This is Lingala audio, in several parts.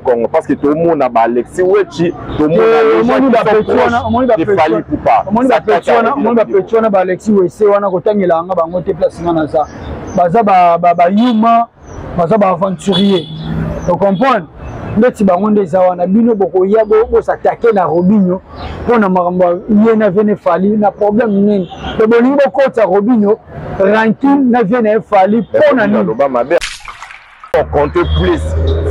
Congo parce que tomona ba Alexis Wetchi tomona omoni ba petit wana ba Alexis Wese wana kotangela yanga bango te place nga naza baza bayuma baza ba aventurier ocomprendre ndeti bango nde eza wana bino bokoya bosatake na Robinho mpo na makambo ye na viene Fally na problème nini to bolingi bokotisa Robinho rancune na vie na ye Fally mpo na nini? Compte plus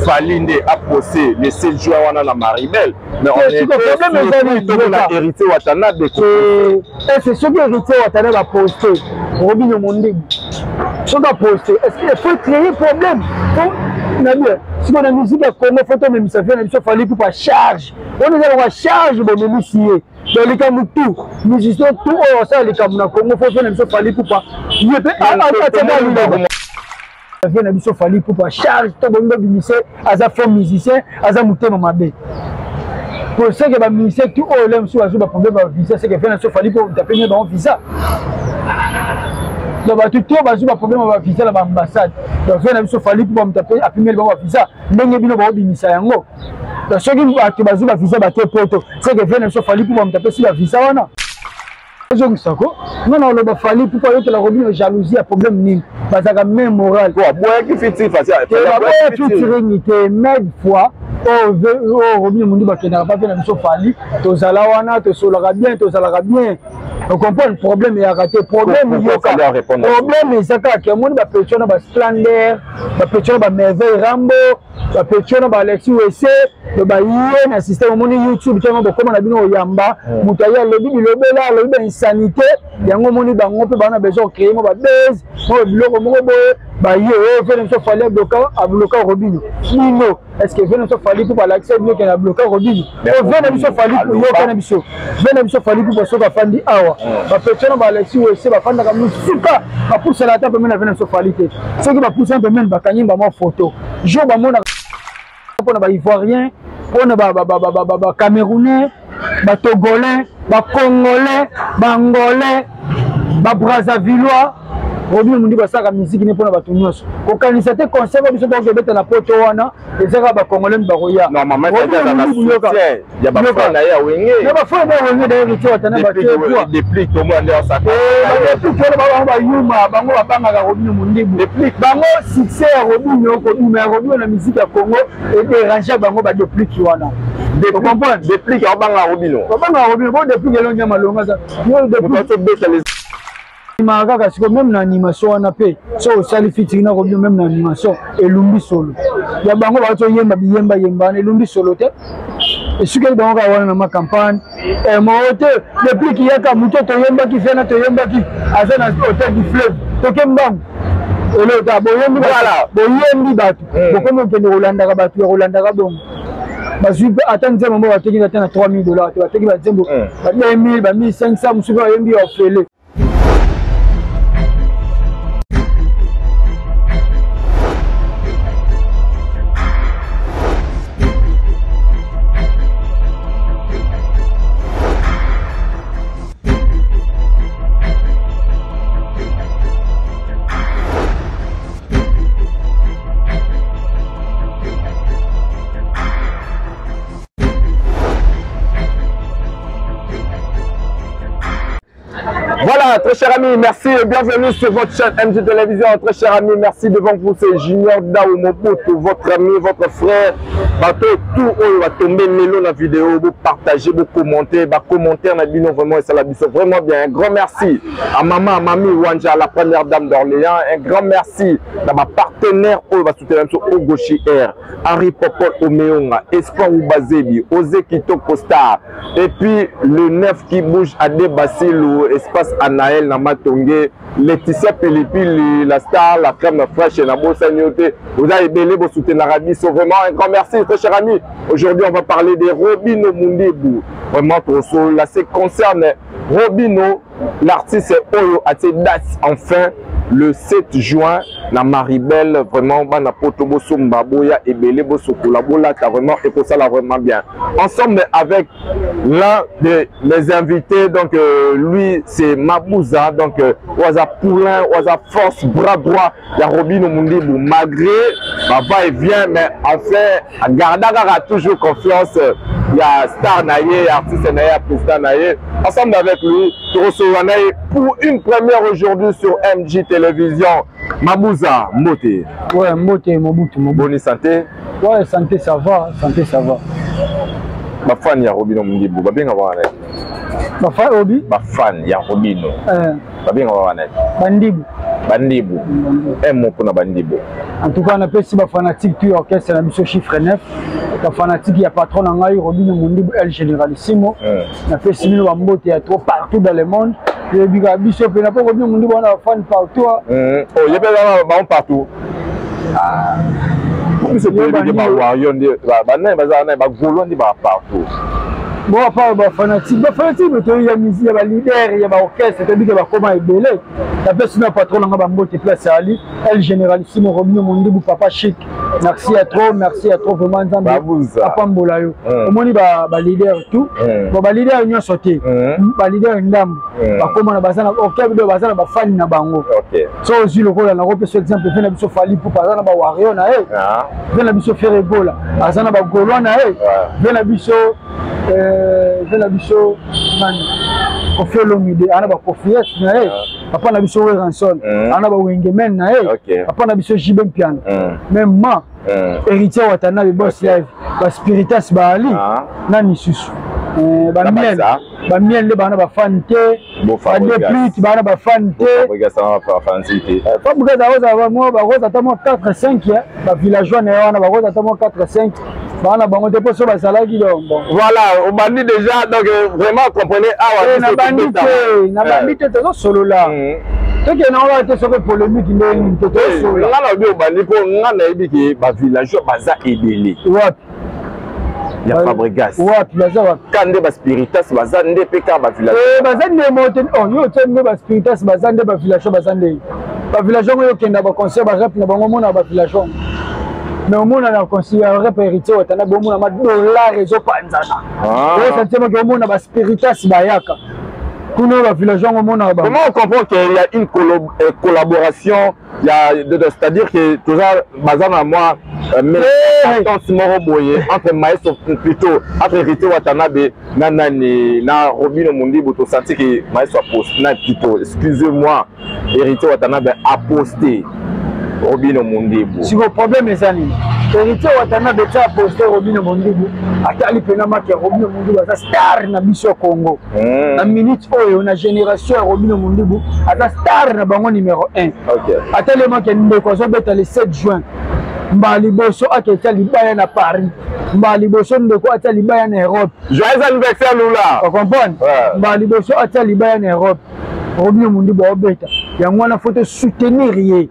Fally nde a posé le 7 juin wana na Maribel, mais on est problème eza héritier Watanabe. Est-ce soki héritier Watanabe a posté Robinho Mundibu, soki a posté, est-ce qu'il faut créer problème na bien? Sikoyo na musique ya Congo, faut tomemisa vie na biso Fally Ipupa charge wana, eza lokwa charge bomemisi ye. Donc likambo tout musicien tout oyo asala likambo na Congo, faut vie na biso Fally Ipupa ye mpe atiaka liloba vie na biso Fally Ipupa charge to bolingi babimise. Aza faux musicien, aza motema mabe po seke bamusicien tout oyo le mosusu bazwi baproblème ya visa, seke vie na biso Fally mpo tapeni bango visa. Donc bato to bazwi baproblème ya bavisa na baambassade, donc vie na biso Fally mpo bamoto apimeli bango bavisa ndenge bino baobimisa yango. Donc soki bato bazwi bavisa bake poto, seke vie na biso Fally mpo bamoto apesi bavisa wana ezongisa ko nga na oloba Fally mpo ayokela Robinho jalousie ya problème nini? Bazalaka même moral. Aboyaki Baboya featuring te maintes fois. Oyo Robinho Mundibu bakendaka pa mpe na biso Fally, tozala wana, tosolaka bien, tozalaka bien, ocomprendre? Problème eyaka te. Problème yoka, problème eza kaka omoni bapetits wana, basplendeur, bapetits wana, bamerveille Rambo, bapetits wana, baalexis Wese, baye na système. Omoni YouTube ntango bokóma na bino oyamba moto aye alobi bilobela, alobi bainsanité yango. Omoni bango mpe bana besoin créer mo babase mo biloko moko boye, baye oyo vie na biso Fally abloka Robinho. Bino, est ce que vie na biso Fally mpo balakisa bino ke na bloka Robinho? O vie na biso Fally, yoka na biso vie na biso Fally mpo soki afandi awa, bapetits na baalexis Wese bafandaka mosuka, bapusana ata pembeni na vie na biso Fally te. Soki bapusana pembeni, bakangi bamwa photo jour bamonaka mpona baivoirien, mpona bacamerounais, batogolais, bacongolais, baangolais, babrazzavillois. Robinho Mundibu asalaka miziki ne mpona bato nyonso. Kokanisa te concert oyo biso tokobeta na poto wana eza kaka bacongolais bakoya. Na bafrère na Wenge, d'ailleurs tie Watana bango bayuma, bango babangaka Robinho Mundibu. Bango succès ya Robinho, kobima ya Robinho na musique ya Congo edérange bango, badeplike wana. Comprendre Deplick abanga Robinho. Babangaka Robinho bo Deplick elongi ya malonga aza. Maka kaka sikoyo, même na animation wana mpe so osali featuring na Robinho, même na animation elumbi solo ya bango bauti oyemba biyemba yemba wana, elumbi solo te, esukeli bango kaka wana na ma campagne moo te. Depuis kiyaka moto toyembaki fena, toyembaki aza na Hôtel du Fleuve, toke mbangu elota boyembi, boyembi bato bokomi okende kolandaka bato ya kolandaka bongo. Bazwi mpe ata nzembo moko bateki ata na 3000 $ te, bateki banzembo ba 2000, ba 1500, mosusu bayembi ya ofele. Voilà, très cher ami, merci et bienvenue sur votre chaîne MG Télévision. Très cher ami, merci devant vous, c'est Junior Dao Mobutu, votre ami, votre frère. Bato tout oyo va tomber lelo la vidéo, vous partagez, vous commentez, ba commentaire na bino vraiment et ça la biso vraiment bien. Un grand merci à maman, à mamie Wanja, la première dame d'Orléans. Un grand merci à ma partenaire oyo va soutenir Ogoshi Air, Henri Popol Omeonga, Espoir Oubazebi, Ose Kitoko Star. Et puis le neuf qui bouge à Debasilou, espace Anaël Namatongue, Laetitia Pilipili, la star, la crème fraîche et la Bossaniote. Vous avez belé, vous soutenez l'Arabie. Vraiment un grand merci, très cher ami. Aujourd'hui, on va parler de Robinho Mundibu. Vraiment, trop là, c'est concerne Robinho, l'artiste Oyo Ate date enfin. Le 7 juin na Maribel, vraiment bana poto bosomba, boya ebele, bosokola, bolata, vraiment ekosala vraiment bien. Ensemble avec l'un de mes invités, donc lui c'est Mabouza, donc oza poulain, oza force, bras droit ya Robino Mundibu, malgré ba va et vient, mais enfin gardaka toujours confiance ya star na ye, artiste na ye, président na ye. Ensemble avec lui, tokosola na ye pour une première aujourd'hui sur MJ Télévision. Mabouza, mbote. Ouais, mbote Mobutu, Mobutu. Bonne santé. Ouais, santé ça va, santé ça va. Bafani ya Robino Mundibu babenga wana? Bafani Obi? Bafani ya Robino babenga wana? Bandibu. Bandibu, un mot mpona bandibu. En tout cas, napesi bafanatique tu orchestre na biso Chiffre 9, bafanatique ya patron na ngai Robino Mundibu El Généralissimo, napesi bino bambote ya trop partout dans le monde. Toyebika biso mpe na mpo Robino Mundibu wana bafani partout. Oh, ye mpe bango partout. Biso toyebi ke bawario nde banani bazala nani, bagaulois nde baa partout. Bon, apa bafanatique, bafanatique toyebi ya musique ya baleader ya baorchestre, toyebi ke bakoma ebele. Napesi na patron nanga bambote place ali El Généralissimo Robino Mondibu, papa chic, merci à trop, merci à trop vraiment. Nzambe apambola yo. Omoni baleader tout, bon, baleader nyonso te, baleader ndambo bakoma na baza na orchestre, baza na bafani na bango. So ozwi lokola nakopesa exemple, mpe na biso Fally Ipupa aza na bawario na ye, mpe na biso Ferre Gola aza na bagaulois na ye, mpe na biso nani, Koffi Olomide aza na bakofies na ye, papa na biso Werrason aza na bawengemen na ye, papa na biso JB Mpiana, même ma Héritier Watanabe, Boss Live, baspiritas baali nani susu, bamiel, bamiel nde bana bafani te, badeplute bana bafani te. Fabregas akozala bakoza ata mwa 4 5 bavillageois na ye wana, bakoza ata mwa 4 5 bana bango te, mpo so bazalaki donc bon. Voilà, obandi déjà, donc vraiment comprenez awa. Nabandi te, nabandi te, tozosolola, tokende yango kaka te soki polémique nde nini te, tozosolola. Nga na bi obandi mpo nga nayebi ke bavillageois baza ebele. Wapi? Ya Fabregas. Wapi? Baza wapi? Ka nde baspiritas baza nde mpe kaka bavillageois. Baza nde mo te. Yo te nde baspiritas baza nde, bavillageois baza nde. Bavillageois ngo yokenda baconcert barep na bango, omona bavillageois, mais omona na concert ya rep Héritier Watanabe, omona ma dollar ezopanzana, osantiemaki omona baspiritas bayaka kuna, bavillageois ngo omona. Comment on comprend qu'il y a une collaboration, il y a c'est-à-dire que toza baza na mwa entente moko boye entre maestro, plutôt entre Héritier Watanabe na nani, na Robino Mundibu? Tosenti ke maestro aposte na, plutôt, excusez-moi, Héritier Watanabe aposte Robino Mundibu. Siko problème eza nini? Héritier Watanabe ti aposte Robino Mundibu, atali mpena maki ya Robino Mundibu aza star na biso ya Congo na minute oyo, na génération ya Robino Mundibu aza star na bango numéro 1. Atelemaki ndeko azobeta le 7 juin, mbala liboso aketia libaya na Paris, mbala liboso ndeko atia libaya na Europe. Joyeux anniversaire Lula. Ocomprendre, mbala liboso atia libaya na Europe, Robino Mundibu aobeta yango wana, faut soutenir ye.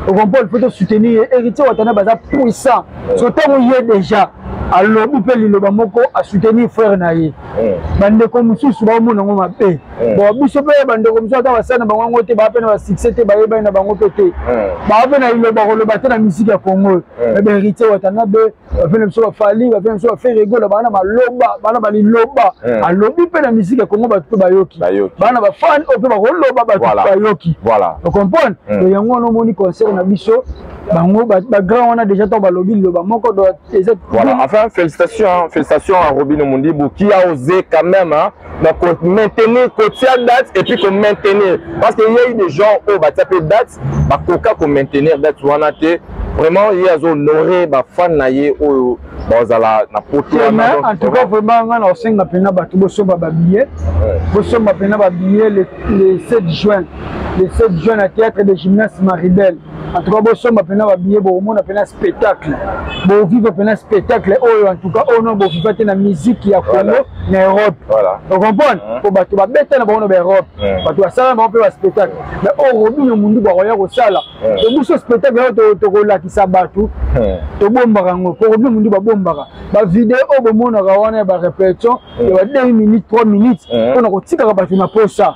Ocomprendre, faut soutenir ye. Héritier Watanabe aza puissant, so ntango ye déjà alobi mpe liloba moko asoutenir frère na ye, bandeko mosusu baomona yango mabe. Bon, biso mpe bandeko mosusu ata basala na bango yango te, baa mpe na basuccès te, bayebani na bango mpe te, baa mpe na liloba koloba te na misiki ya Congo. Me baHéritier Watanabe, bafe na biso baFally, bafe na biso baFerre Gola, baa na maloba, baa na baliloba. Alobi mpe na misiki ya Congo, bato mpe bayoki, baa na bafani oyo mpe bakoloba, bato bayoki. Ocomprendre, yango wana omoni concert na biso, bango bagrand wana déjà ntango balobi liloba moko eza. Voilà, enfin félicitations, hein, félicitations à Robino Mundibu qui a osé quand même, hein, donc maintenir kotia date et puis ko maintenir, parce qu'il y a eu des gens oyo batia mpe date, bakoka ko maintenir date wana te. Vraiment ye azo honorer bafan na ye oyo bazala na poto wana. En tout cas vraiment nga na osenga mpena bato bosomba babillet, bosomba mpena babillet le 7 juin, le 7 juin na théâtre de gymnase Maribel. En tout cas bosomba mpena babillet, bokomona mpena spectacle, bovivre mpena spectacle oyo. En tout cas oyo no boviva te na musique ya Congo na Europe, ocomprendre? Po bato babeta na bango na baEurope, bato basala na bango mpe baspectacle, mais oyo Robinho Mundibu akoya kosala to biso, spectacle oyo tokolakisa bato, tobombaka yango. Po Robinho Mundibu abombaka bavideo oyo bomonaka wana ya barépétition ya ba 2 minutes, 3 minutes, mpona kotikaka bato na posa.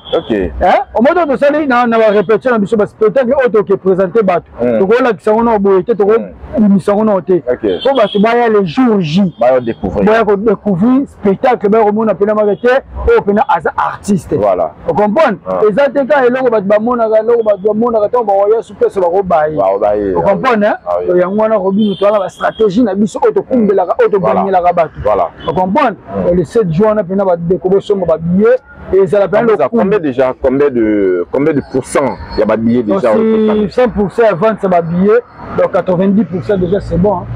Omoto tosali na barépétition na biso, baspectacle oyo toke présente bato, tokolakisa yango na boye te, tokobimisa yango nao te, mpo bato baya le jour J, baya kodécouvrir spectacle, baya komona mpena make te oyo mpena aza artiste, ocomprendre? Eza te kaka eloko bato bamonaka, eloko bato bamonaka ntango bakoya supese, bakobaye, ocomprendre? Yango wana Robino toala bastratégie na biso oyo tokumbelaka, oyo togangelaka bato, ocomprendre? Le 7 juin wana mpena, bandeko, bosomba babillet, ezala mpena. Combien déjà, combien de pourcents ya babillet déjà? 100% ya vente ya babillet, donc 90% déjà, c'est bon, hein?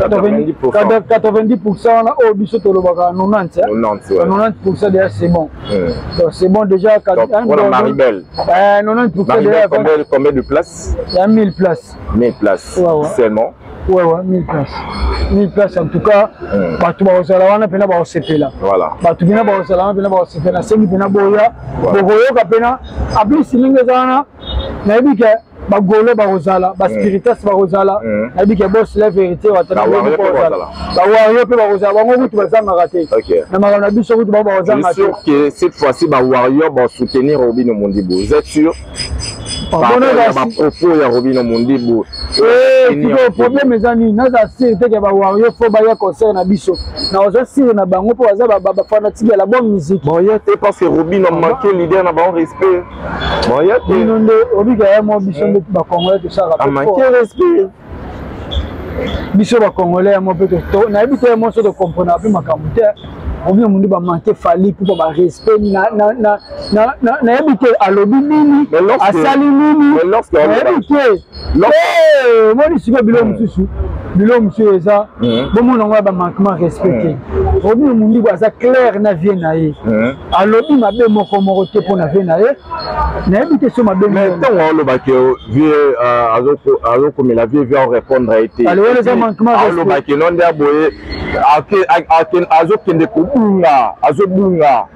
90% wana oyo biso tolobaka 90, 90% déjà, c'est bon. Donc c'est bon déjà. Voilà, Maribel. 90% déjà. Combien de places? Il y a 1000 places. 1000 places? Ouais. Seulement? Ouais, 1000 places, 1000 places. En tout cas bato bakozala wana mpena bakosepela. Bato mpena bakozala wana mpena bakosepela. Nasengi mpena boya, bokoyoka mpena aplisi ndenge eza wana. Nayebi ke bagolo bakozala, baspiritas bakozala, nayebi ke bos la vérité bakozala, bawario mpe bakozala. Bango kutu bazangaka te na makambo na biso, kutu bango bakozanga te. Sûr que cette fois-ci bawario basoutenir Robino Mondibu, vous êtes sûr bapropos ya Robino Mondibu? Problème eza nini? Naza sûr te ke bawario faut baya concert na biso. Naza sûr na bango mpo baza bafanatike ya la bonne musique. Boya te parce que Robino manque leader na bango respect, boya te. Bino nde obika ya mo, biso nde bacongolais tosalaka. Amanke respect. Biso bacongolais ya mo mpe nayebi te, mo so tokomprena mpe makambo te. Robino Mundu bamanke Fally mpo barespect, nayebi te alobi nini, asali nini, nayebi te. Omoni sikoyo biloko mosusu, biloko mosusu eza bomona yango ya bamanquement respect te. Robino Mundibu aza clair na vie na ye, alobi mabe moko moko te mpo na vie na ye, nayebi te so mabe. Mais ntango alobaki vie, azokomela vie, vie arépondre ye te. Eza manquement. Alobaki no nde aboye, azokende kobunga, azobunga,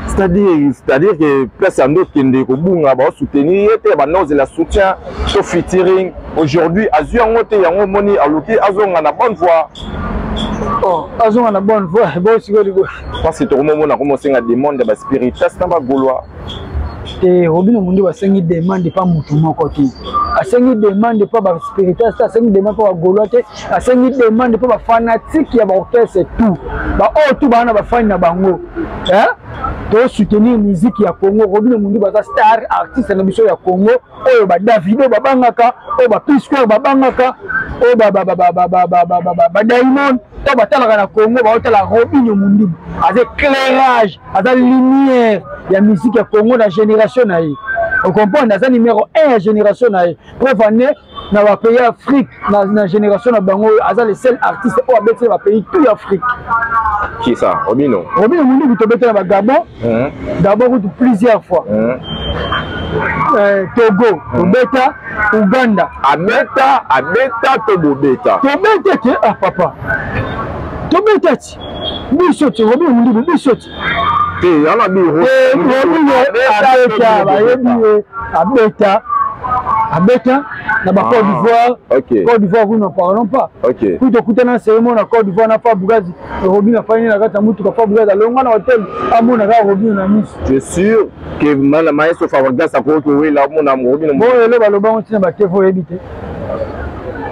c'est-à-dire que place yango okende kobunga, baosoutenir ye te, banozela soutien to featuring. Aujourd'hui azwi yango te, yango omoni aluki azonga na bonne voie. Oh, azonga na bonne voie bo sikoyo. Parce que tokomomona komosenga demande ya baspiritas na bagaulois. Te, Robino Mundu asengi demande pa motu moko te, asengi demande mpo baspiritas te, asengi demande mpo bagaulois te, asengi demande mpo bafanatike ya baorchestre tout, baoyo tout baa na bafani na bango, tosoutenir musique ya Congo. Robino Mundu baza star artiste na biso ya Congo, oyo badavido babangaka, oyo bapisquare babangaka, oyo badiamond to batalaka na Congo, baotala Robinho Mundibu. Aza éclairage, aza lumière ya musique ya Congo na génération na ye, ocomprendre? Aza numéro 1 ya génération na ye. Preuve ane na bapays Afrique, na génération na bango oyo, aza le seul artiste oyo abeti na bapays tout ya Afrique. Qui ça, Robino? Robino Mundibu. Tobeti na bagabon, Gabon kutu plusieurs fois, Togo tobeta, Uganda. Abeta, abeta to bobeta? Tobeta te. Ah papa, tobeta ti biso ti Robino Mundibu, biso ti. Te, yana bi. Robino abeta, bayebi ye, abeta, abeta na ba Côte d'Ivoire. Côte d'Ivoire kuna, parlons pas. Kuyi tokutana cérémonie na Côte d'Ivoire na Fabregas. Robino afandi na kati ya mutuka, Fabregas alongwa na hotel, amona kaka Robino na miso. Tu es sûr que maestro Fabregas akoki kowela omona Robino? Bon, elo balobango ntina batevo, oyebi te,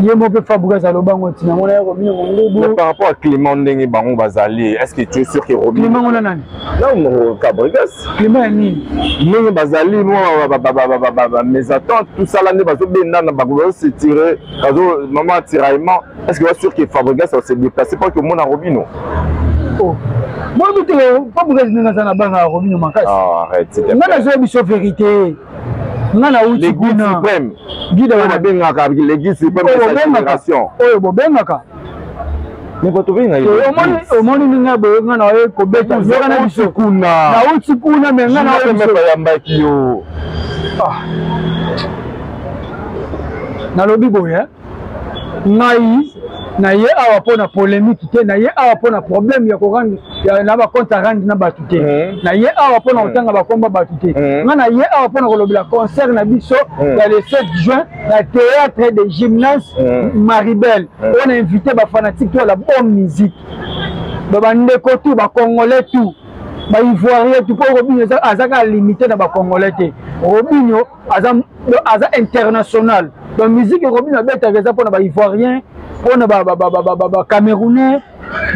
ye mo mpe Fabregas alobango ntina mona ya Robino Mondubu. Par rapport à Clément, ndenge bango bazali, est ce que tu es sûr que Robino Clément ngona nani? Non, Fabregas. Clément ya nini? Ndenge bazali mwa mésentente, tout ça là, nde bazobendana, bazose tire, mama tiraillement, est ce que oza sûr que Fabregas se déplacer mpo ke omona Robino? Oh, boyebi te Fabregas ndenge aza na banga ya Robino makasi. Nga nazoya biso vérité, nga nauti kuna. Guide babengaka le guide suprême de sa génération. Oyo bobengaka. Mais bato bengaka. Omoni ndenge boye, nga na oye kobeta yoka na biso. Kuna. Nauti kuna, me nga na oye bayambaki yo. Nalobi boye, ngai na ye awa mpo na polémique te, na ye awa mpo na problème ya korendre na bacompte à rendre na bato te, na ye awa mpo na kotanga bakomba bato te. Ngai na ye awa mpo na kolobela concert na biso ya le 7 juin na théâtre de gymnase Maribel, oyo na invité bafanatique to ya la bonne musique, bandeko tout, bacongolais tout, baivoirien tout, mpo Robinho aza kaka limité na bacongolais te. Robinho aza international. Donc musique Robinho abetaka eza mpona baivoirien, mpona bacamerounais,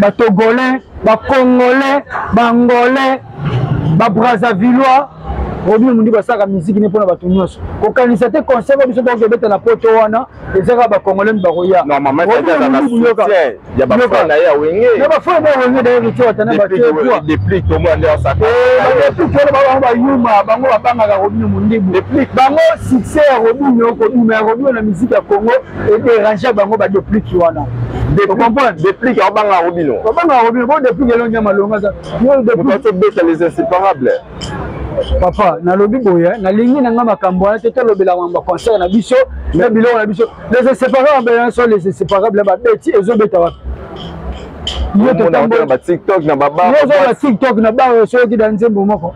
batogolais, bacongolais, baangolais, babrazzavillois. Robinho Mundibu asalaka musique ne mpona bato nyonso. Kokanisa te concert oyo biso tokobeta na poto wana eza kaka bacongolais bakoya. Ya bafan na ye ya Wenge. Na bafan na ye Wenge, d'ailleurs ti watana. Déplique tomona nde asaka. Wana bango bayuma, bango babangaka Robinho Mundibu. Bango succès ya Robinho, kobima ya Robinho na musique ya Congo edérange bango, badeplike wana. Comprendre, Déplique abanga Robinho. Babangaka Robinho bo Déplique elongi ya malonga aza. Tobeta les inséparables. Papa, nalobi boye, nalingi na nga makambo wana te. Tolobela mambo ya concert na biso na biloko na biso. Les inséparables so, les inséparables babeti, ezobeta wapi? Yo batiktok na babar, TikTok na bar, soki na nzembo moko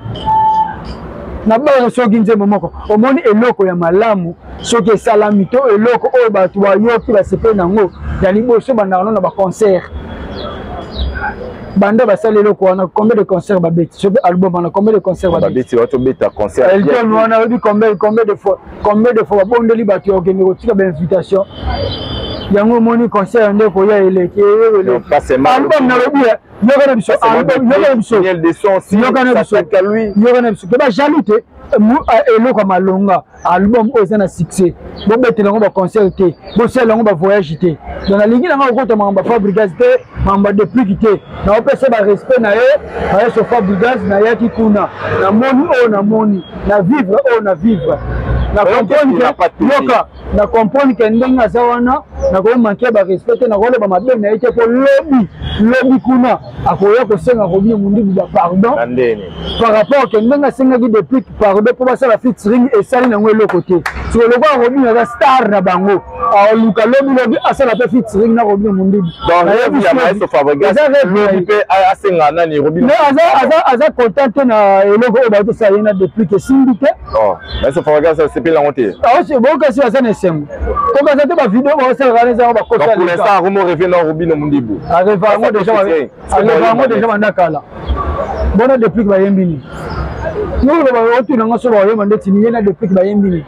na bar, soki nzembo moko omoni eloko ya malamu, soki esalami to eloko oyo bato bayoki basepeli nango ya liboso, bandaka no na baconcert. Banda basali eloko wana, combien de concert babeti? Soki album wana, combien de concert? Babeti, batobeta concert. Elton wana oyebi combien de fois, combien de fois babondeli bato ya kokende kotika bainvitation yango? Omoni concert nde koya eleki. Album, nalobi, yoka na biso, yoka na biso, yoka na biso, yoka na biso ke bajaloux te. Eloko ya malonga, album oyo eza na succès, bobetela yango baconcert te, bosala yango bavoyage te. Donc nalingi nanga kokota makambo ya Fabrigas te, makambo ya Deplike te. Naopesa barespect na ye mayeso Fabrigas. Nayaki kuna, namoni oyo namoni, na vivre oyo na vivre, na comprendre ke, yoka, na comprendre ke ndenge aza wana, nakomanke barespect te, nakoloba mabe na ye te, mpo lobi lobi kuna akoya kosenga Robinho Mundibu bapardon par rapport ke ndenge asengaki depuis pardon mpo basala featuring, esali nango eloko te. Siko lokola Robinho aza star na bango, aluka lobi lobi asala mpe featuring na Robinho Mundibu. Aza content te na eloko oyo baotosala ye na Deplique, esimbi te. Asepeli yango te. Bokasi aza na esengo, kokasa te. Bavideo baosalaka wana ezango. Bakosalaka Mundibu. Arêva yango déjà, arêva yango déjà banda kala. Bona Deplique bayembi nini? Yoloba otunanga so baoyemba ndeti ye na Deplique bayembi nini?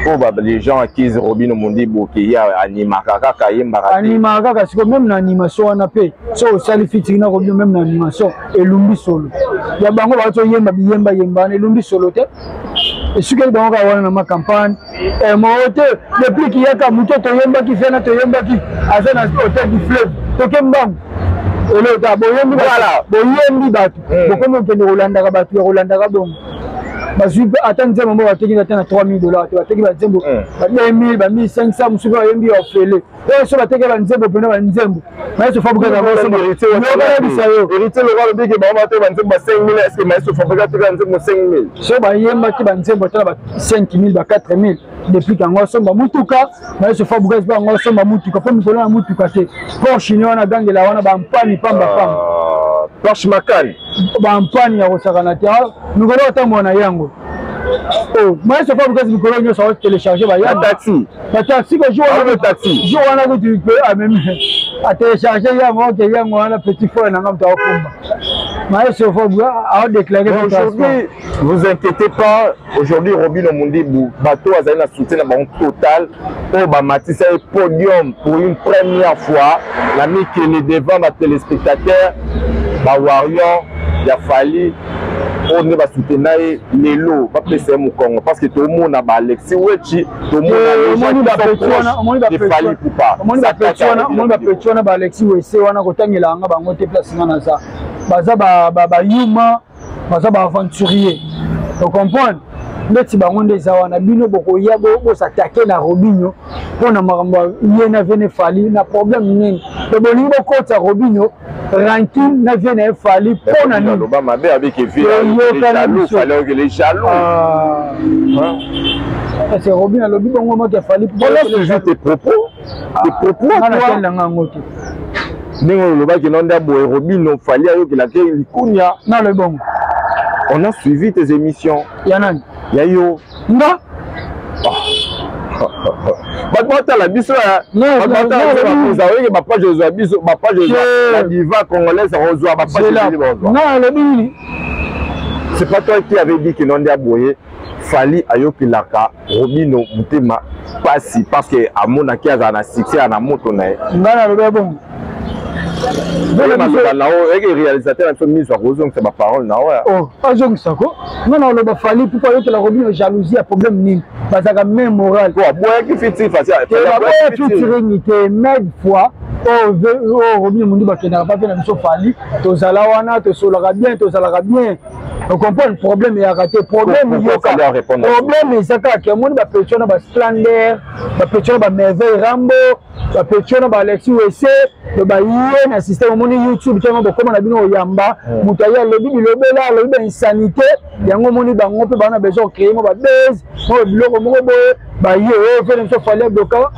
Oyo les gens accusent Robinho Mundibu ke ye animaka kaka, ayembaka. Animaka kaka. Siko même na animation wana mpe, so osali featuring na Robinho, même na animation elumbi solo ya bango. Bauti oyemba biyemba yemba wana, elumbi solo te, esukeli bango kaka wana na macampagne moo te. Depuis kiyaka moto toyembaki fena, toyembaki aza na Hôtel du Fleuve, toke mbangu elota boyembi, boyembi bato bokomi okende kolandaka bato ya kolandaka bongo. Bazwi mpe ata nzembo moko bateki ata na 3000 $ te. Bateki banzembo ba 2000, ba 1500, mosusu bayembi ya ofele. Oyo so bateki banzembo mpena banzembo maestro Fabrikayebisa yo. Héritier Lokwa alobiki bango bateki banzembo ba 5000. Est ce que maestro Fabrika ateka nzembo 5000? So bayembaki banzembo ata na ba 5000, ba 4000, depuis yango asomba mutuka. Maestro Fabrikas mpe yango asomba mutuka, mpo mikolo na mutuka te. Porsche ne wana agangela wana, bampani pamba pamba. Porsche Macan. Bampani ya kosakana te. Mikolo otambola na yango, maestro Fabrikas mikolo nyonso aotélécharge bayataxi. Bataxi ko jour wana kutu mpe amemi atélécharge yango. Oke, yango wana petit frère nanga moto aokumba maestro Fabrikas aodéclare. Aujourd'hui, vous inquiétez pas, aujourd'hui Robinho Mundibu, bato azali na soutien na bango total oyo bamatisa ye podium pour une première fois na mikili devant batéléspectateur. Bawarrior ya Fally oyo nde basoutenir ye, lelo bapesa ye mokongo, parce que tomona baalexi Wechi, tomoni bapeti wana, baalexi wese wana, kotangela yanga bango te. Place nga naza, baza bayuma, baza baaventurier, ocomprendre? Ndeti bango nde eza wana. Bino bokoya bosatake na Robinho mpo na makambo ye na vene Fally na problème nini? To bolingi bokotisa Robinho. Rancune na vieux na ye Fally mpo na nini? Aloba mabe abiki vieux jaloux, Fally okele jaloux. Ah. Est-ce que Robin alobi bongo moto ya Fally? On a suivi tes propos. Tes propos. Nga na nanga yango te. Ndenge olobaki no nde boye Robino Fally ayokelaki likunya. Nalobi bongo. On a suivi tes émissions. Ya nani? Ya yo. Nga? Bato batala biso, oyeke bapage ozwa biso, bapage ozwa la diva congolaise, ozwa bapage ebele bazwa. Non, alobi nini? C'est pas toi qui avait dit que non, nde aboye Fally ayokelaka Robino motema pasi parce que amonaki azala na succès na moto na ye. Nga nalobi bongo? Maloba na oyo eke réalisateur na biso miso akozongisa baparole na oyo. Oh, azongisa ko. Nga na oloba Fally pourquoi ayokela Robino jalousie ya problème nini? Bazalaka même moral. Po aboyaki fiti fasi. Baboya featuring te maintes fois. Oyo Robino Mundu bakendaka pa mpe na biso Fally, tozala wana, tosolaka bien, tozalaka bien. Ocomprendre, problème eyaka te. Problème yoka, problème eza kaka omoni bapetio na basplender, bapetio na bamerveille Rambo, bapetio na baalexi wese, baye na système. Omoni YouTube ntango bokóma na bino oyamba moto aye alobi bilobela, alobi bainsanité yango. Omoni bango mpe bana besoin ocréer mo babase mo biloko moko boye. Baye oyo vieux na biso Fally abloka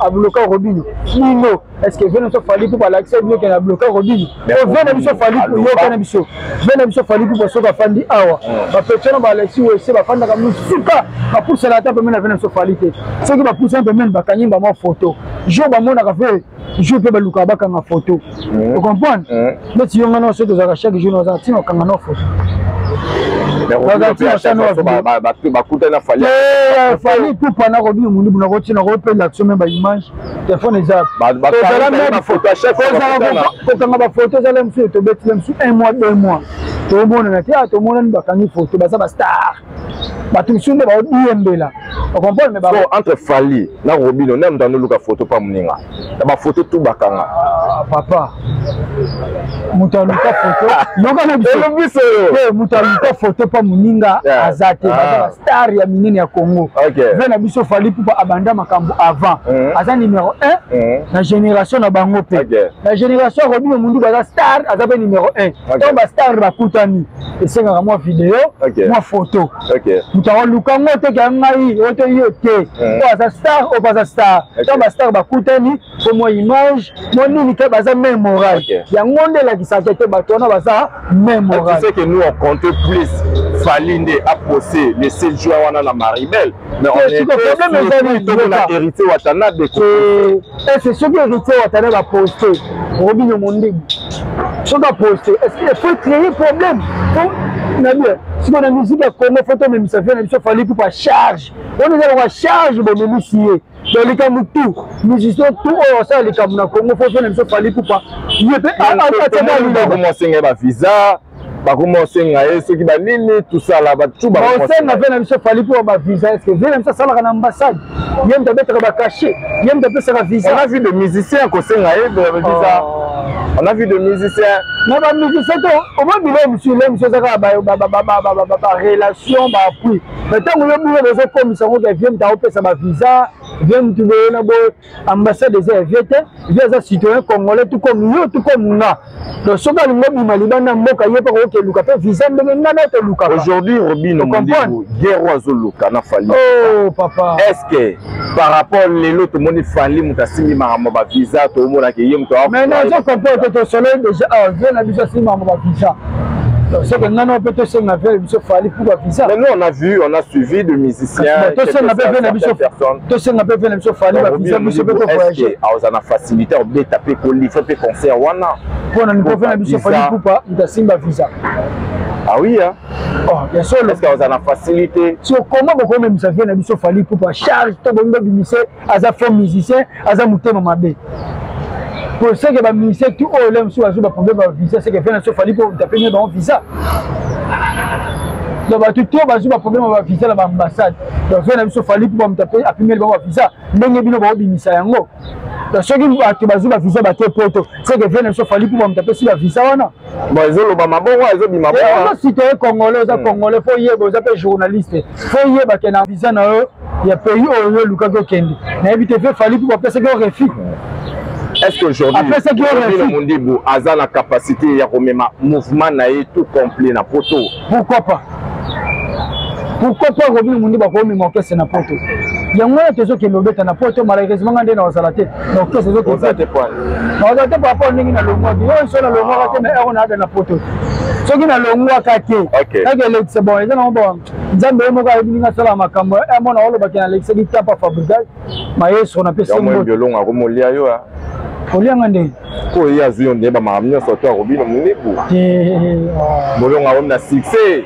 Robino. Bino, est ce que vieux na biso Fally mpo balakisa bino ke na bloka Robino? O vieux na biso Fally, yoka na biso, vieux na biso Fally mpo soki afandi awa, bapetio na baalexi wese bafandaka mosuka, bapusana ata pembeni na vieux na biso Fally te. Soki bapusana pembeni, bakangi bamwa photo. Jour bamonaka ve jour mpe balukaka bakanga photo. Ocomprendre, neti yo nga nyonso tozalaka chaque jour, naza ntina okanga no photo. Bakutani na Fally. Fally Ipupa na Robino Mundibu, nakotina kopela action me baimage telefone eza kokanga bafoto. Ezala mosusu tobetile mosusu un mois, 2 mois, tomonana te. Tomonani, bakangi foto. Baza bastar, bato mosusu nde baodiembela, ocomprendre. Mais entre Fally na Robino, nde moto andoluka foto pa moninga na bafoto tu bakanga? Papa, moto aluka foto, yoka na biso. Moto aluka foto mpa moninga aza te. Baza bastar ya minene ya Congo. Vieux na biso Fally Ipupa abanda makambo avant, aza numéro 1 na génération na bango. Mpe na génération ya Robino Mundu baza star, aza mpe numéro 1. Ntango bastar bakutani, esengaka mwa video, mwa photo. Moto akoluka ngo te ke ngai oyo te, yo te. Oyo aza star, oyo mpe aza star. Ntango bastar bakutani, po mwa image mwa nini te, baza même moral. Yango nde elakisaka te bato wana baza même moral. Tu sais que nous, on comptait plus Fally nde aposé le 7 juin wana na Maribel, mais on était problème ezali na Héritier Watanabe. Est-ce soki Héritier Watanabe aposte Robino Mondibu, soki aposte, est-ce qu'il faut créer problème na bien? Sikoyo na musique ya Congo, faut tomemisa vieux na biso Fally Ipupa charge wana. Eza lokwa charge bomemisi ye. Donc likambo tout musicien tout oyo asala likambo na Congo, faut vieux na biso Fally Ipupa ye mpe. Atia bavisa, bakoma osenga ye soki banini tosala batu. Baosenga vieux na biso Fally mpo bavisa. Est ce que vieux na biso asalaka na ambassade? Ye moto abetaka bacachet, ye moto apesaka visa? On a vu de musiciens kosenga ye visa, on a vu de musiciens. Na bamusicien to omoi bilo mosusu, le mosusu eza kaka barelation, baappui. Mais ntango yo bino bozokomisa ngo ke vieux moto aopesa bavisa, vieux motu boye na boye, ambassade eza ya vieux te. Vieux aza citoyen congolais, tout comme yo, tout comme nga. Donc soki alingi obima libanda mboka, ye mpe kokoki eluka mpe visa ndenge nga na tolukaka. Aujourd'hui, Robino Mondibu, guerre oyo azoluka na Fally, oh papa, est ce que par rapport lelo tomoni Fally moto asimbi makambo bavisa, tomonaki ye moto? Mais nazo comprendre te. Tosolo déjà awa, vieux na biso asimbi makambo bavisa, soki nga na mpe tosenga vieux biso Fally pour bavisa. Mais nous, on a vu, on a suivi de musiciens. Tosenga mpe vieux na biso, tosenga mpe vieux na biso Fally bavisa, biso mpe tovoyage. Aoza na facilité obeta mpe kolivre mpe concert wana. Mpona mpo vieux na biso Fally Ipupa moto asimba visa. Ah oui, hein? Oh, ya solo. Est-ce que aza na facilité? So comment bokomemisa vieux na biso Fally Ipupa charge to bolingi bobimise? Aza faux musicien, aza motema mabe. Po seke bamusicien tout oyo le mosusu bazwi baproblème bavisa, seke vieux na biso Fally mpo moto apemi bango visa. Donc bato to bazwi baproblème ya bavisa na baambassade, donc vieux na biso Fally mpo moto apimeli bango bavisa ndenge bino baobimisa yango. Donc soki bato bazwi bavisa bake Poto, seke vieux na biso Fally mpo moto apesi bavisa wana. Bon, ezoloba mabongo, ezobima. Oza citoyen congolais, oza congolais, faut yeba, oza mpe journaliste, faut yeba ke na visa na yo ya pays oyo olukaki okende, nayebi te, vieux Fally mpo bapesaki yo refus. Est-ce qu'aujourd'hui Robinho Mundibu aza na capacité ya komema mouvement na ye tout complet na poto? Pourquoi pas? Pourquoi pas Robinho Mundibu akomema orchestre na poto? Yango wana tozokende obeta na poto, malheureusement nga nde nakozala te na orchestre ezokende te, nakozala te par rapport ndenge nalongwaki. Oyo so nalongwaka te, mais ero naada na poto, soki nalongwaka te nake elekisa. Bon, eza nango bon, Nzambe ye moko ayebi ndenge asala makambo. Mona olobaki nalekisaki tapa Fabrigas maestro, napesi olonga komolia yo. Kolianga ndenge po ye azwi yo nde bamakambo nyonso to aRobinho Mundibu bolonga omi na succès.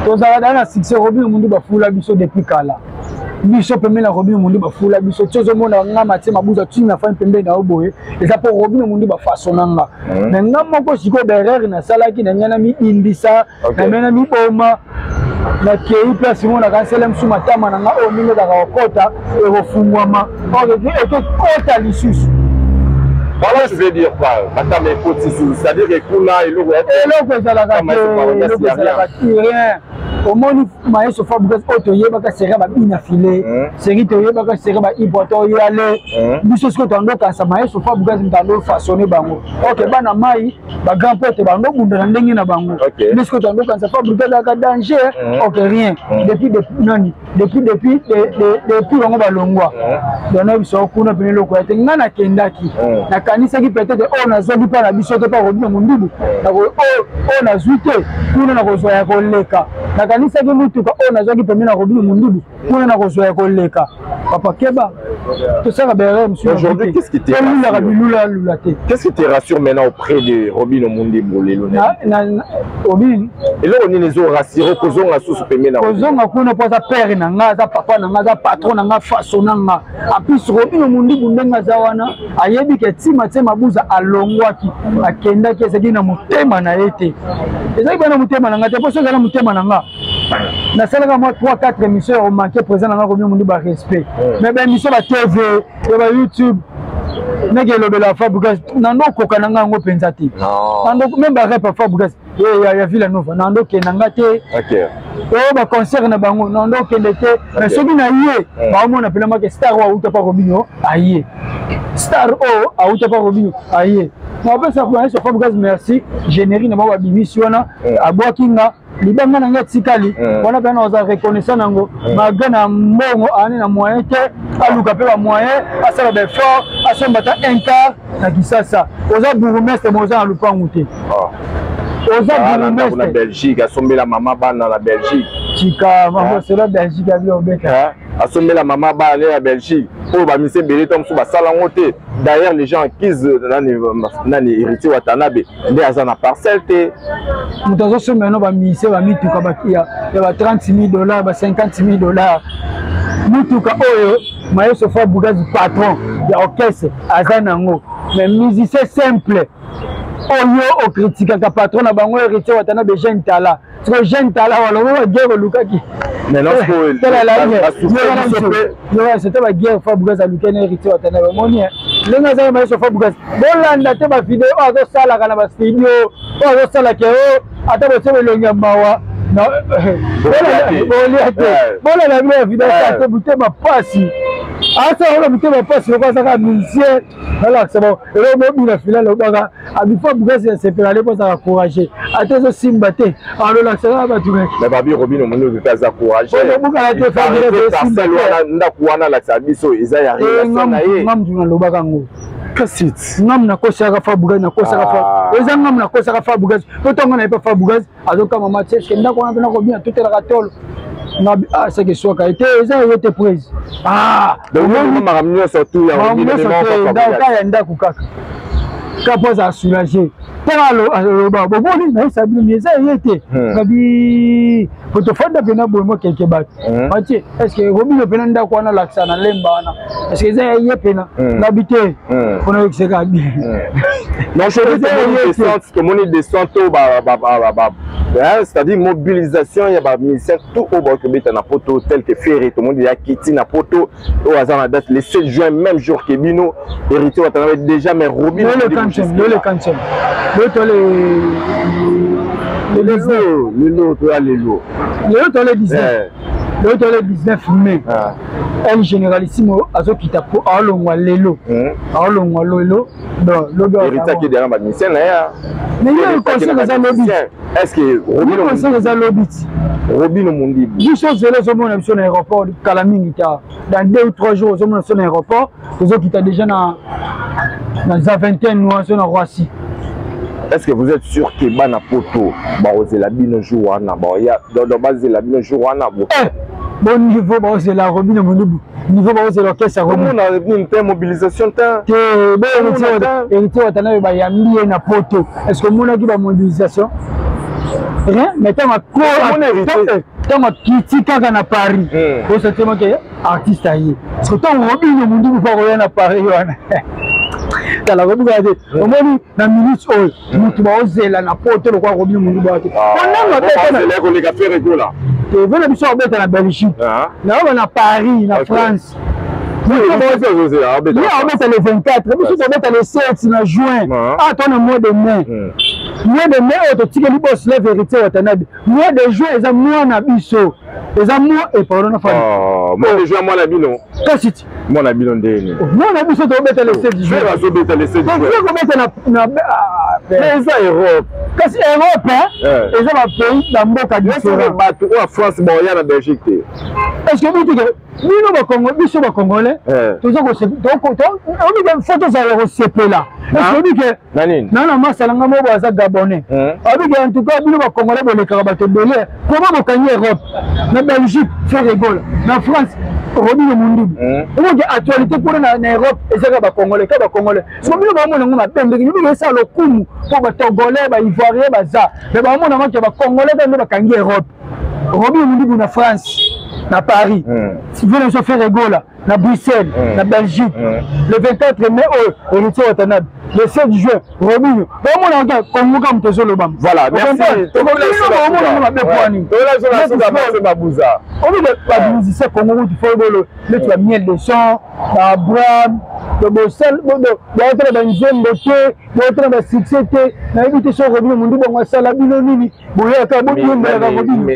Tozala daa na succès. Robinho Mundibu bafula biso depuis kala. Biso pembeni na Robinho Mundibu bafula biso ti ozomona nga Matie Mabuza ntina fani pembeni na yo boye, eza mpo Robinho Mundibu bafaçonna nga. Mais nga moko sikoyo baerreur nasalaki na ngai, na midindisa na me na miboma, nakei place moko nakanisela mosu matama na nga oyo ndenge ezalaka kokota ekofungwama, ekekota lisusu. Voilà, je vais dire quoi? Matama ekoti, c'est-à-dire que kuna eloko eloko ezalaka te, eloko ezalaka rien. Omoni maestro Fabrigas oyo toyebaka, série babina file, série toyebaka, série baibwa toyale biso. Sikoyo toandokanisa maestro Fabrigas moto ando façonne bango. Ok, bana mai bagrand porte bando bunda na ndenge na bango. Mais sikoyo toandokanisa Fabrigas azalaka danger. Ok, rien. Depuis nani, depuis bango balongwa, donc biso kuna pene eloko ya te. Ngai nakendaki, nakanisaki peut-être oyo nazwaki mpa na biso te, mpa Robinho Mundibu, oyo nazwi te kuna nakozwa ya koleka. Nakanisaki mutuka oyo nazwaki pembeni na Robinho Mundibu, kuna nakozwa ya koleka. Papa, keba, tosala baerreur mosusu. Aujourd'hui, qu'est-ce qui te Tolulaka bilula lula te. Qu'est-ce qui te rassure maintenant auprès de Robinho Mundibu lelo? Robin. Eloko nini ezorassure kozonga susu pembeni na Kozonga kuna mpo aza père na nga, aza papa na nga, aza patron na nga, façon na nga. En plus, Robinho Mundibu ndenge aza wana, ayebi ke ntima tie Mabuza alongwaki, akendaki, ezalaki na motema na ye te, ezalaki mpe na motema na nga te. Mpo so ezali na motema na nga, nasalaka mwa 3 4 émission ya komanke président na nga Robinho Mundibu barespect. Mais baémission ba TV ya ba YouTube ndenge elobela Fabrigas, nando okoka na nga yango mpenza te. Même barep ya Fabrigas ya Villa Nova, nando okenda nga te. Oyo baconcert na bango, nando okende te. Mais soki na ye, baomona mpena make star oyo auta pa Robinho aye, star oyo auta pa Robinho aye. Napesa maestro Fabrigas merci. Générique na bango babimisi wana, abwaki nga libanga na ngai etikali wana mpena, naza reconnaissant nango. Malgré na mbongo aani na moyen te, aluka mpe bamoyen, asala baeffort, asomba ata un quart na Kisasa. Oza bourgmestre, mo oza na lupangu te, oza bourgmestre na Belgique, asombela mama bana na Belgique. Tika selo Belgique abi obeta. Asombela mama bana ya Belgique oyo bamisi ebele to mosusu basala yango te. D'ailleurs, les gens accusent nani nani, Héritier Watanabe nde aza na parcelle te. Moto azosomba no bamise bamituka ya ba 30 000 $, ba 50 000 $. Mutuka oyo maestro Fabrigas, patron ya orchestre, aza nango, mais musicien simple oyo okritikaka patron na bango Héritier Watanabe, jeune tala siko jeune tala walobo baguerre olukaki. C'était baguerre Fabrigas aluki na Héritier Watanabe. Omoni ndenge azali maestro Fabrigas, bolanda te bavideo oyo azosalaka na bastudio, oyo azosalaka oyo ata botie elongi ya mawa, bolia te. Bolanda bino bavideo te, motema pasi, asala ona motema pasi loko azaka musicien. Nalakisa bango eloko mobina fila alobaka abi Fabrigas ya sepela ale mpo azaka courage, ata ezosimba te, alolakisa kaka bato. Mais babi Robinho Mundibu mpe aza courage. Obukana te. Parcelle wana, ndako wana alakisa biso eza ya relation na ye. Nga mutu nalobaka yango. Kasi ngamu nakosaka Fabrigas, nakosaka eza ngamu nakosaka Fabrigas po ntongo na ye mpe Fabrigas azokama matie ndako wana mpe nakobina totelaka tolo. Ah, seke eswaka ye te, eza ye te prise. Makambo nyonso tu ya ndako kaka ka po azala soulage. Ntango aloba bomoni nayesa bino eza ye te, babi po tofanda mpena boye mo keke bato batie est ce que Robinho mpena ndako wana alakisa na Lemba wana, est ce que eza ye mpena? Nabi te, mpona oyokiseka bien. Non, tomoni descente oyo, c'est-à-dire mobilisation ya bamusicien tout oyo baoki kobeta na poto, tel que Ferre. Tomoni ya kiti na poto oyo aza na date le 7 juin, même jour ke bino Héritier Watanabe déjà. Mais Robinho le 4e, le 4e, le lelo, lelo toya lelo. Lelo to le 19. Lelo toza le 19 mai. El Généralissimo azokita po aolongwa lelo. Aolongwa lelo. Donc lobi Héritier akende na bamusicien na ye. Mais yo concert eza lobi. Est-ce que Robino concert eza lobi ti? Robino Mundibu. Biso zelo ozomona biso na aéroport kala mingi ta. Dans 2 ou 3 jours ozomona biso na aéroport, tozokita déjà na Zaventem noir so na Roissy. Est-ce que vous êtes sûr que bana poto bakozela bino jour wana, baoya donc bazela bino jour wana bo? Eh, bon niveau bakozela Robino Mundibu, niveau bakozela orchestre Robino. Omona nini te, mobilisation te? Te, bo Héritier Watanabe bayambi ye na poto. Est-ce que omonaki ba mobilisation? Rien, mais ntango akiti kaka na Paris, osatemaki artiste aye. Parce que ntango Robino Mundibu fa koya na Paris wana, tala Robino te, omoni na minute oyo motu baozela na poto lokwa Robino Mundibu te. Onanga abeta koleka Ferre Gola. Te, vena biso abeta na Belgique, nayoba na Paris, na France. Ye abeta le 24, biso tobeta le 7 na juin. Ah, to na mois de mai, mois de mai oyo totikeli boss le Vérité Watanabe. Mois de juin eza mois na biso, eza mois e pardon na fani. Mois de juin mwana bino. Kasi ti mwana bino ndeni? Mwana biso tobeta le 7 juin. Azobeta le 7 juin, kobeta na mais eza Europe. Kasi Europe eza bapays, bamboka différent. Bato oyo ya France baoya na Belgique te. Est ce que bitike bino bakongo, biso bacongolais toza faut tozala kosepela? Est ce que ke nana masala nga moko aza Gabonais, abike en tout cas bino bacongolais bolekaka bato ebele. Comment bokangi Europe? Na Belgique Ferre Gola, na France Robino Mundibu. Omoke actualité kuna na Europe ezaka bacongolais, ka bacongolais. So bino bamona yango mabe ndenge bino esala lokumu mpo batogolais, baivoirien baza, mais bamona yango ke bacongolais ka nde bakangi Europe. Robino Mundibu na France, na Paris, vena biso Ferre Gola na Bruxelles, na Belgique le 24 mai oyo Héritier Watanabe, le 7 juin Robino. Bamona kaka Kongo ka moto ezolobama. Voilà, merci. Omona mabe poani obike bamusicien Kongo kutu fo bolo neti ba Miel de Son, ba Abraham, baotala banzembo te, baotala basuccès te. Nayebi te so Robino Mundu bongo asala bino nini, boyaka bobiembelaka Robino.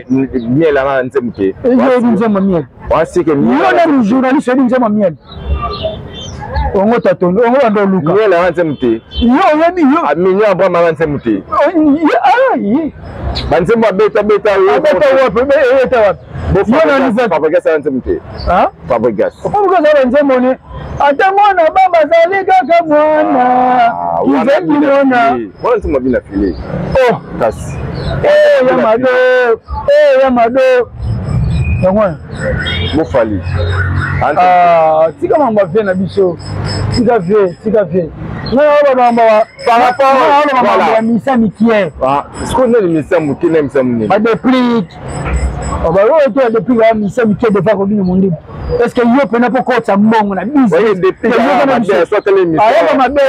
Miel anga nzembo te. Eyebi nzembo Miel? Wasike. Yo nani journaliste, oyebi nzembo Miel? Ongo tatondo ongo bando oluka. Miel anga nzembo te. Yo oyebi yo? Aminio Abraham anga nzembo te. Banzembo abeta beta. Abeta wapi? Ebeta wapi? Yo nani? Fabregas anga nzembo te. Fabregas. Fabregas anga nzembo ne ata mwana baba azali kaka mwana kizengi mwana. Wana nzembo abina file. Oh. Kasi ya mado, ya mado yango wana. Bofali. Tika mambo ya vie na biso, tika vie, tika vie. Ngai ya misa mikie. Sikoyo nani misa moke na misa monene? Badeplique oyo te, badeplique baya misa mikie defa Robino Mondibu. Est ce que yo mpena mpo kotisa mbongo na bisayaka mabe?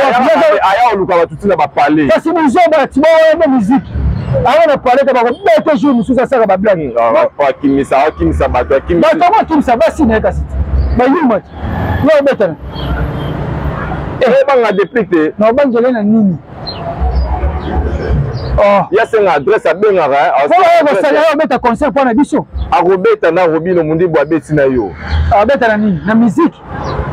Aya oluka bato ntina bapale. Kasi bizoba tibaoyembe musique aya na pale te, bakobete jour mosusu asaka bablague. Akimisa, akimisa bato. Bato yango akimisa basi na ye, kasi bayuma ti yo obetana. Ebanga depuis te. Na obangele na nini? Ya senga adresse, abengaka. Kosala obeta concert mpo na biso. Akobeta na Robino Mundibu, abeti na yo. Abeta na nini? Na musique?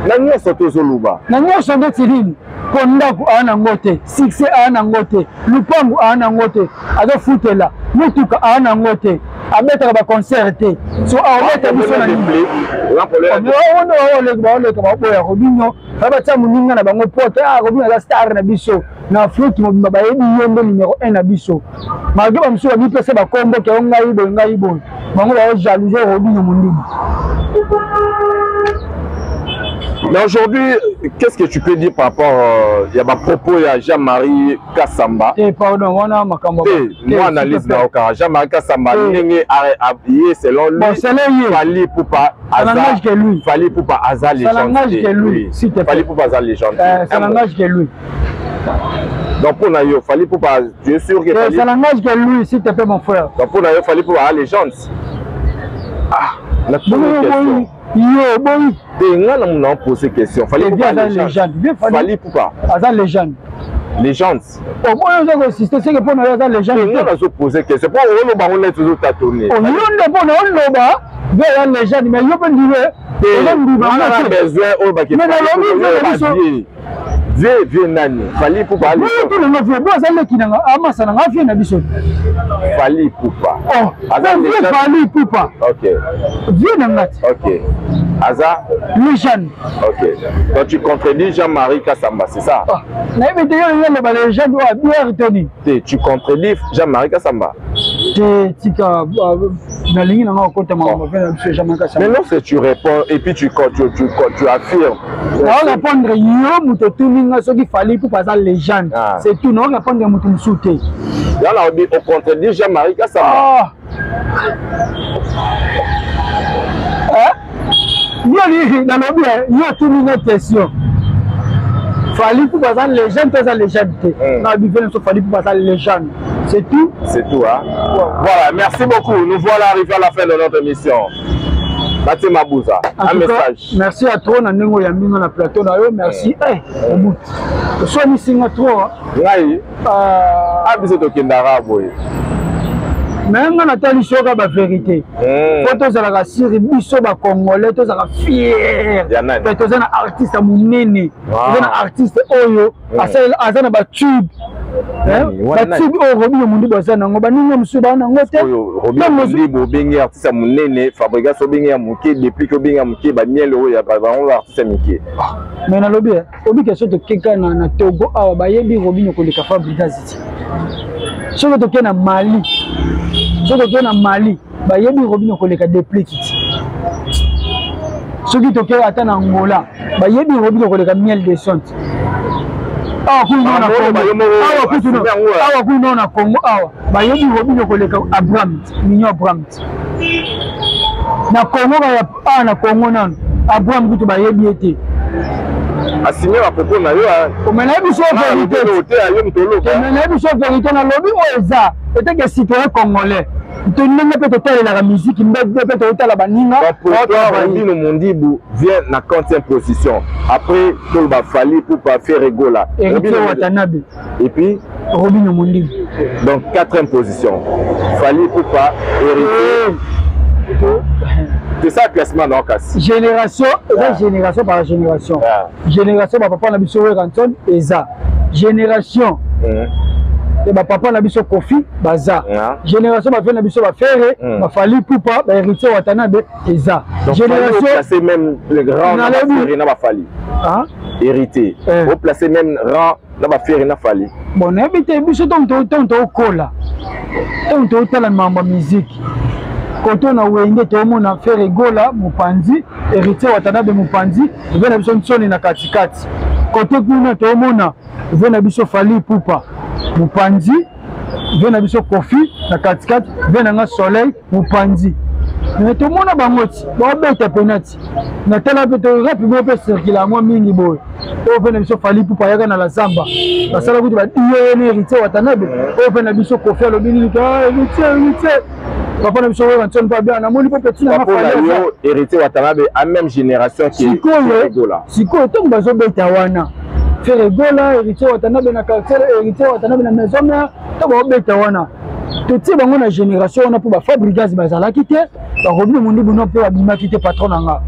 Na nyonso tozoloba. Na nyonso ndeti nini? Mpo ndako aa nango te, succès aa nango te, lupangu aa nango te, azofutela mutuka aa nango te, abetaka baconcert te. So aobeta biso na nini? Baoleka, baoboya Robino, batia moninga na bango po te. Robino aza star na biso na Afrique mobimba, bayebi ye nde numéro 1 na biso, malgré bamosusu bamipesa bakombo ke o ngai boye, ngai boye. Bango baojalousie Robino Mondibu. Mais aujourd'hui, qu'est-ce que tu peux dire par rapport il y a ma propos, il y a Jean-Marie Kassamba. Eh pardon, wana makambo. Eh, moi analyse na okara Jean-Marie Kassamba ndenge habillé selon lui. Bon, selon lui. Fally Ipupa Ça n'engage que lui. Fally Ipupa aza légende. Ça n'engage que lui. S'il te plaît. Fally Ipupa aza légende. Ça n'engage que lui. Donc pour na yo Fally Ipupa, tu es sûr que Fally... Ça n'engage que lui, s'il te plaît, mon frère. Donc pour na yo Fally Ipupa aza légende. Ah, la question. Yo boyi. Te, nga na mona poser question. Fally Ipupa légende. Fally Ipupa aza légende. Légende. Oboyi, oza koinsiste seke mpo na yo aza légende. Nga nazo poser question mpo oloba ngo neti ozotâtonner. Yo nde mpo na oloba. Vieux ya légende, mais yo mpe ndime ozondima besoin oyo baknalobi vieux na biso. Vieux, vieux nani? Fally Ipupa. Tolongo vieux bo aza leki nanga, amasa nanga, vieux na biso. Fally Ipupa. Oh, vieux Fally Ipupa. Ok. Vieux nanga ti. Ok, aza légende. Ok, donc tu contredis Jean-Marie Kassamba, c'est ça? Ah, nayebi te, yo yoloba légende oyo abiere toni. Te, tu contredis Jean-Marie Kassamba. Te, tika, nalingi nanga okota makambo mpe na biso Jean-Marie Kassamba. Mais lorsque tu réponds et puis tu affirmes. Nao répondre yo, moto otuni nga soki Fally Ipupa aza légende. Ah. C'est tout, nao répondre moto mosusu te. Yala obi ocontredire Jean-Marie Kassamba. Ah. Yo nalobi, yo otuni nga question, Fally Ipupa aza légende to aza légende te? Na bivele biso, Fally Ipupa aza légende, c'est tout. C'est tout, hein? Voilà, merci beaucoup. Nous voilà arrivés à la fin de notre émission. Batie Mabuza, un message. Merci à trop na ndenge oyambi nga na plateau na yo, merci. Obuti oswanisi nga trop. Ngai a biso tokendaka boye. Mais nga natali soka bavérité, fo tozalaka siri, biso bacongolais tozalaka fier. Pe toza na artiste ya monene, toza na artiste oyo aza na batube, batube oyo Robinho Mundibu aza nango, baninga mosusu baa nango te. Robinho Mundibu obengi artiste ya monene, Fabregas obengi ya moke, depuis obengi ya moke, bamiele oyo ya bango artiste ya mike. Mais nalobi obika, so tokeka na Togo awa, bayebi Robinho koleka Fabregas ti. Soki toke na Mali, soki toke na Mali, bayebi Robinho koleka Deplick ti. Soki toke ata na Angola, bayebi Robinho koleka Miel de Son. Awa kuna na Congo awa, bayebi Robinho koleka Abraham Mignon. Abraham na Congo awa, na Congo nano Abraham kutu bayebi ye te. Asime bapropos na yo. Mais nayebi so vérité, nayebi so vérité, nalobi oyo eza eteke citoyen congolais, to ndenge mpe totalelaka musique mbe mpe totala baninga. Robinho Mundibu vient na 40e position, après toloba Fally Ipupa, Ferre Gola, Héritier Watanabe. Et puis Robinho Mundibu. Donc 4e position, Fally Ipupa, Héritier, c'est ça classement. Donc kasi Génération eza génération par génération. Génération bapapa na biso Werrason eza génération e bapapa na biso Koffi baza génération, bavieux na biso baFerre, baFally Ipupa, baHéritier Watanabe eza génération. Placé même le grand na baFerre na baFally, Héritier oplacer même rang na baFerre na Fally. Bon, nayebi te, biso ntango tookola, ntango tootala makambo ya musique, koto na Wenge toomona Ferre Gola mopanzi, Héritier Watanabe mopanzi, vieux na biso Nsoni na katikati. Kote kuna toomona vieux na biso Fally Ipupa mopanzi, vieux na biso Koffi na katikati, vieux na nga Soleil mopanzi. Mais tomona bango ti baobeta pena ti natala mpe torap moko mpe circule yango mingi boye. Oyo mpe na biso Fally Ipupa ayaka na la zamba, basala kutu badiyo ye na Héritier Watanabe. Oyo mpe na biso Koffi alobi nini? Héritier, Héritier, papa na biso oyo Antoine mpe abia namoni mpo petit na yo Héritier Watanabe a même génération. Sikoyo, sikoyo ntango bazobeta wana, Ferre Gola, Héritier Watanabe na quartier, Héritier Watanabe na Maison Mère, ntango baobeta wana, totie bango na génération wana mpo baFabregas bazalaki te, baRobinho Mundibu no mpe babimaki te, patron na nga.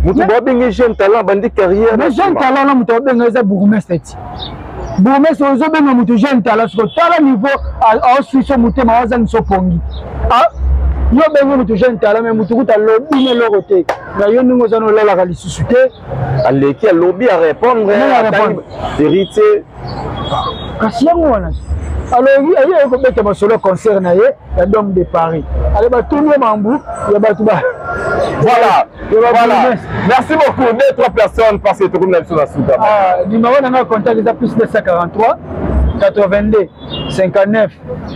Moto babengi jeune talent, bandi carrière. Mais jeune talent na moto babenga eza bourgmestre ti. Bourgmestre ozobenga moto jeune talent, siko tala niveau aoswiso motema, azangisa pongi. Yo bengi moto jeune talent, mais moto kuta alobi na eloko te na yo, ndenge oza nolalaka lisusu te. Aleki, alobi, arépondre Héritier. Kasi yango wana alobi aye kobeta masolo concert na ye ya Dome de Paris, ale batuni ye mambu ya bato ba Voilà, merci beaucoup. Deux, trois personnes, parce que tokomi na biso na suka. Numéro na nga contact eza plus 243 82 59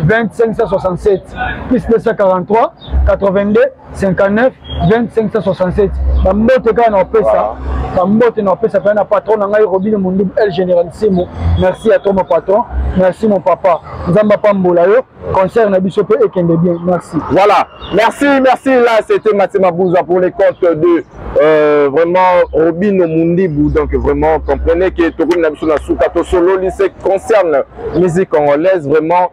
20 567, plus 243 82 59 20 567. Bambote kaka na opesa, bambote na opesa mpe na patron na ngai Robinho Mundibu El Généralissimo. Merci à toi mon patron, merci mon papa, Nzambe apambola yo, concert na biso mpe ekende bien, merci. Voilà, merci, merci. Là, c'était Mathieu Mabouza pour les comptes de Vraiment Robino Mundibu, donc vraiment comprenez que tokomi na biso na suka, tosololi ce concerne musique congolaise. Vraiment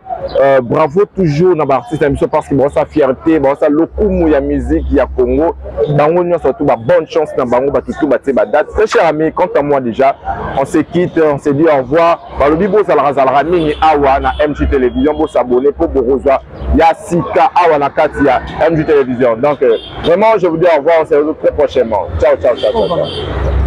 bravo toujours na baartiste na biso, parce que baosa fierté, baosa lokumu ya musique ya Congo. Bango nyonso tout ba bonne chance na bango, bato tout batie badate. Très cher ami, quant à moi déjà, on se quitte, on se dit au revoir. Balobi bozalaka zalaka mingi awa na MG Télévision, bosabone mpo bokozwa ya sika awa na kati ya MG Télévision. Donc vraiment, je vous dis au revoir, on se retrouve très prochainement. Ciao ciao ciao ciao, ciao.